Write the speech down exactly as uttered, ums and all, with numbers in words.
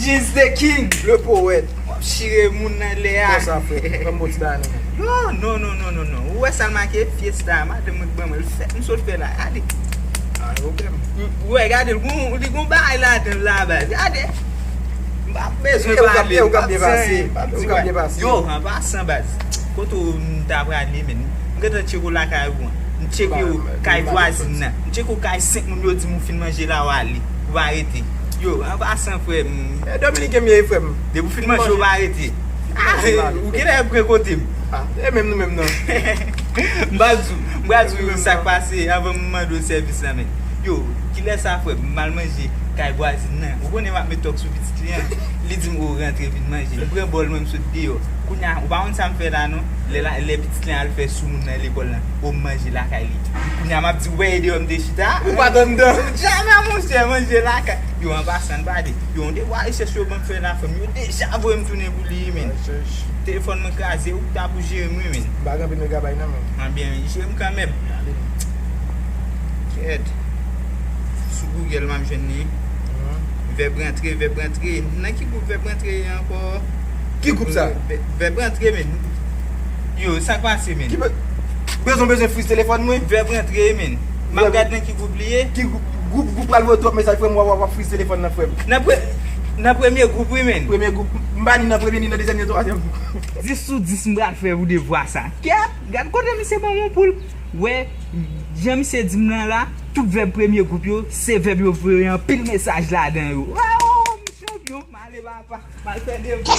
She's the king. Le poète. W ap chire moun nan lè a. Konsa, frè. Ban m bon ti bagay nan men. Yo, non, non, non, non, non. Ou wè sa l make? Fiesta, madanm mwen k ban mwen l fèt. M sot fè la. Gade. Ah, yo bèm. Ou wè, gade, l gon, li gon bagay ladan l la, baz. Gade. M pa bezwen pale. Ou k ap byen pase. Ou k ap byen pase. Yo, an pasan, baz. Kote w m ta prale, men. M gentan tcheke w lakay ou an. M tcheke w kay vwazin nan. M tcheke w kay senk moun yo di m ou fin manje la, w ale. Ou pa rete. Yo, an pasan, frè m. E Dominiken m ye, frè m. Depi w fin manje, w pa rete. Ah, ou genlè pran kote m. Ah, e menm nou menm non. M pral di w, m pral di w sa k pase anvan m mande w sèvis la, men. Yo, kilè sa, frè m? M al manje kay vwazin nan. Ou konnen m ap met tòk sou pitit li an. Li di m, o, rantre vin manje. M pran bòl mwen, m sot deyò. Kounye a, ou pa konn sa m fè la non. Lè la, lè pitit lan al fè sou moun nan lekòl lan, o, m manje lakay li. Kounye a, m ap di, ou wè e deyò m te chita? Ou pa t anndan. Jamè, monchè, manje lakay. Yo, an pasan, n pa de. Yo, yon devwa rechèch yo ban m fè la, frè m. Yo deja voye m tounen pou li, men. Telefòn mwen kraze, ou ta pou jere m, wi, men. M pa gen anpil megabay non, men. Anbyen, jere m kanmenm. Kèt. Sou Google, m ap jwenn li. Vèb rantre, vèb rantre. Nan ki gwoup vèb rantre ye ankò? Ki gwoup sa? Vèb rantre, men. Yo, sa k pase, men? Ki be- Bezwen, bezwen friz telefòn mwen. Vèb rantre, men. M ap gad nan ki gwoup li ye. Ki gwoup? Gwoup, gwoup pral voye twòp mesaj, frè m, w ap, w ap friz telefòn nan, frè m. Nan pre- nan premye gwoup, wi, men. Premye gwoup. M pa ni nan premye, ni nan dezyèm, ni nan twazyèm. Dis sou dis, m pral fè pou devwa sa. Kèt, gad kote misye ban m yon poul. Wè, jan misye di m nan la, tout vèb premye gwoup yo, se vèb yo voye anpil mesaj ladan yo. Waw, m chanpyon, m ale papa, m al fè devwa.